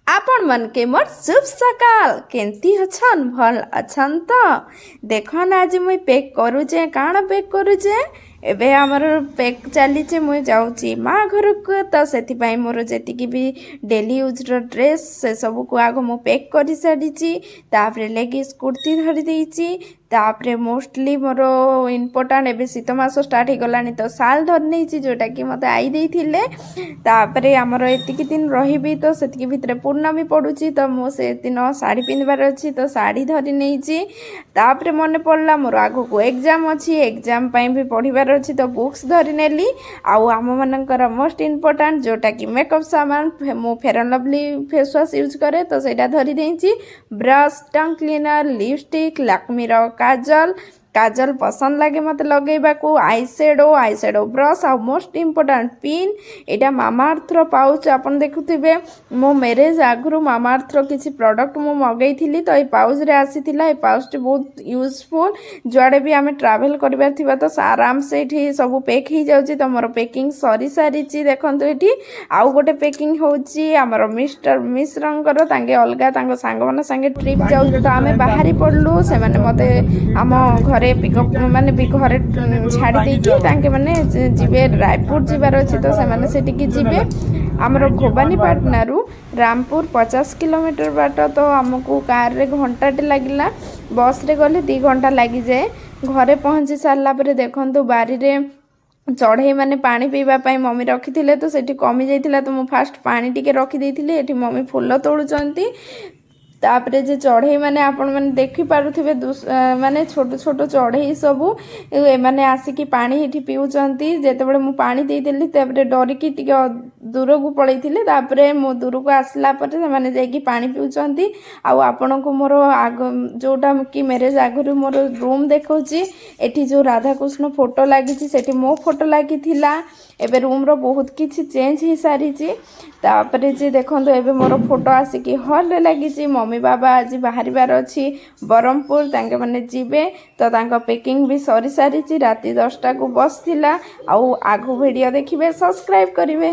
ଆପଣ ମାନକେ ମୋର୍ ଶୁଭ ସକାଳ। କେନ୍ତି ଅଛନ୍? ଭଲ୍ ଅଛନ୍ ତ? ଦେଖନ୍, ଆଜି ମୁଇଁ ପେକ୍ କରୁଛେ। କାଣା ପେକ୍ କରୁଛେ? ଏବେ ଆମର ପେକ୍ ଚାଲିଛେ। ମୁଇଁ ଯାଉଛି ମା ଘରକୁ, ତ ସେଥିପାଇଁ ମୋର ଯେତିକି ବି ଡେଲି ୟୁଜ୍ର ଡ୍ରେସ୍, ସେସବୁକୁ ଆଗ ମୁଁ ପେକ୍ କରିସାରିଛି। ତାପରେ ଲେଗିନ୍ସ କୁର୍ତ୍ତି ଧରି ଦେଇଛି। ତାପରେ ମୋଷ୍ଟଲି ମୋର ଇମ୍ପୋର୍ଟାଣ୍ଟ, ଏବେ ଶୀତ ମାସ ଷ୍ଟାର୍ଟ ହେଇଗଲାଣି, ତ ଶାଲ୍ ଧରି ନେଇଛି, ଯେଉଁଟାକି ମୋତେ ଆଈ ଦେଇଥିଲେ। ତାପରେ ଆମର ଏତିକି ଦିନ ରହିବି, ତ ସେତିକି ଭିତରେ ପୂର୍ଣ୍ଣମୀ ପଡ଼ୁଛି, ତ ମୁଁ ସେଦିନ ଶାଢ଼ୀ ପିନ୍ଧିବାର ଅଛି, ତ ଶାଢ଼ୀ ଧରି ନେଇଛି। ତାପରେ ମନେ ପଡ଼ିଲା, ମୋର ଆଗକୁ ଏକ୍ଜାମ୍ ଅଛି, ଏକ୍ଜାମ୍ ପାଇଁ ବି ପଢ଼ିବାର ଅଛି, ତ ବୁକ୍ସ ଧରି ନେଲି। ଆଉ ଆମମାନଙ୍କର ମୋଷ୍ଟ ଇମ୍ପୋର୍ଟାଣ୍ଟ ଯେଉଁଟାକି ମେକଅପ୍ ସାମାନ, ମୁଁ fair and lovely face wash use କରେ, ତ ସେଇଟା ଧରି ଦେଇଛି। ବ୍ରସ୍, ଟଙ୍ଗ କ୍ଲିନର୍, ଲିପଷ୍ଟିକ୍, ଲାକ୍ମିର କାଜଲ। କାଜଲ ପସନ୍ଦ ଲାଗେ ମୋତେ ଲଗେଇବାକୁ। I shadow, I shadow brush, ଆଉ ମୋଷ୍ଟ ଇମ୍ପୋର୍ଟାଣ୍ଟ ପିନ୍। ଏଇଟା ମାମାଅର୍ଥର ପାଉଚ୍। ଆପଣ ଦେଖୁଥିବେ, ମୋ ମ୍ୟାରେଜ୍ ଆଗରୁ ମାମାଅର୍ଥର କିଛି ପ୍ରଡ଼କ୍ଟ ମୁଁ ମଗେଇଥିଲି, ତ ଏଇ ପାଉଚ୍ରେ ଆସିଥିଲା। ଏ ପାଉଚ୍ଟି ବହୁତ ୟୁଜଫୁଲ୍। ଯୁଆଡ଼େ ବି ଆମେ ଟ୍ରାଭେଲ୍ କରିବାର ଥିବା, ତ ଆରାମସେ ଏଇଠି ସବୁ ପ୍ୟାକ୍ ହେଇଯାଉଛି। ତ ମୋର ପ୍ୟାକିଂ ସରିସାରିଛି। ଦେଖନ୍ତୁ, ଏଠି ଆଉ ଗୋଟେ ପ୍ୟାକିଂ ହେଉଛି ଆମର ମିଷ୍ଟର ମିଶ୍ରଙ୍କର। ତାଙ୍କେ ଅଲଗା ତାଙ୍କ ସାଙ୍ଗମାନଙ୍କ ସାଙ୍ଗେ ଟ୍ରିପ୍ ଯାଉଛୁ, ତ ଆମେ ବାହାରି ପଡ଼ିଲୁ। ସେମାନେ ମୋତେ ଆମ ଘରେ ପିକଅପ୍ ମାନେ ବି ଘରେ ଛାଡ଼ି ଦେଇକି ତାଙ୍କେ ମାନେ ଯିବେ। ରାୟପୁର ଯିବାର ଅଛି, ତ ସେମାନେ ସେଠିକି ଯିବେ। ଆମର ଭବାନୀପାଟଣାରୁ ରାମପୁର 50 କିଲୋମିଟର ବାଟ, ତ ଆମକୁ କାରରେ ଘଣ୍ଟାଟେ ଲାଗିଲା। ବସ୍ରେ ଗଲେ 2 ଘଣ୍ଟା ଲାଗିଯାଏ। ଘରେ ପହଞ୍ଚି ସାରିଲା ପରେ ଦେଖନ୍ତୁ, ବାରିରେ ଚଢ଼େଇ ମାନେ ପାଣି ପିଇବା ପାଇଁ ମମି ରଖିଥିଲେ, ତ ସେଠି କମି ଯାଇଥିଲା, ତ ମୁଁ ଫାଷ୍ଟ ପାଣି ଟିକେ ରଖିଦେଇଥିଲି। ଏଠି ମମି ଫୁଲ ତୋଳୁଛନ୍ତି। ତାପରେ ଯେ ଚଢ଼େଇ ମାନେ ଆପଣମାନେ ଦେଖିପାରୁଥିବେ, ମାନେ ଛୋଟ ଛୋଟ ଚଢ଼େଇ ସବୁ ଏମାନେ ଆସିକି ପାଣି ଏଠି ପିଉଛନ୍ତି। ଯେତେବେଳେ ମୁଁ ପାଣି ଦେଇଦେଲି, ତାପରେ ଡରିକି ଟିକେ ଦୂରକୁ ପଳେଇଥିଲେ। ତାପରେ ମୁଁ ଦୂରକୁ ଆସିଲା ପରେ ସେମାନେ ଯାଇକି ପାଣି ପିଉଛନ୍ତି। ଆଉ ଆପଣଙ୍କୁ ମୋର ଆଗ ଯେଉଁଟା କି ମ୍ୟାରେଜ୍ ଆଗରୁ ମୋର ରୁମ୍ ଦେଖାଉଛି। ଏଠି ଯେଉଁ ରାଧାକୃଷ୍ଣ ଫଟୋ ଲାଗିଛି, ସେଠି ମୋ ଫଟୋ ଲାଗିଥିଲା। ଏବେ ରୁମ୍ର ବହୁତ କିଛି ଚେଞ୍ଜ ହେଇସାରିଛି। ତାପରେ ଯେ ଦେଖନ୍ତୁ, ଏବେ ମୋର ଫଟୋ ଆସିକି ହଲ୍ରେ ଲାଗିଛି। ମମି ବାବା ଆଜି ବାହାରିବାର ଅଛି ବ୍ରହ୍ମପୁର, ତାଙ୍କେ ମାନେ ଯିବେ, ତ ତାଙ୍କ ପ୍ୟାକିଂ ବି ସରିସାରିଛି। ରାତି 10ଟାକୁ ବସ୍ ଥିଲା। ଆଉ ଆଗକୁ ଭିଡ଼ିଓ ଦେଖିବେ, ସବସ୍କ୍ରାଇବ୍ କରିବେ।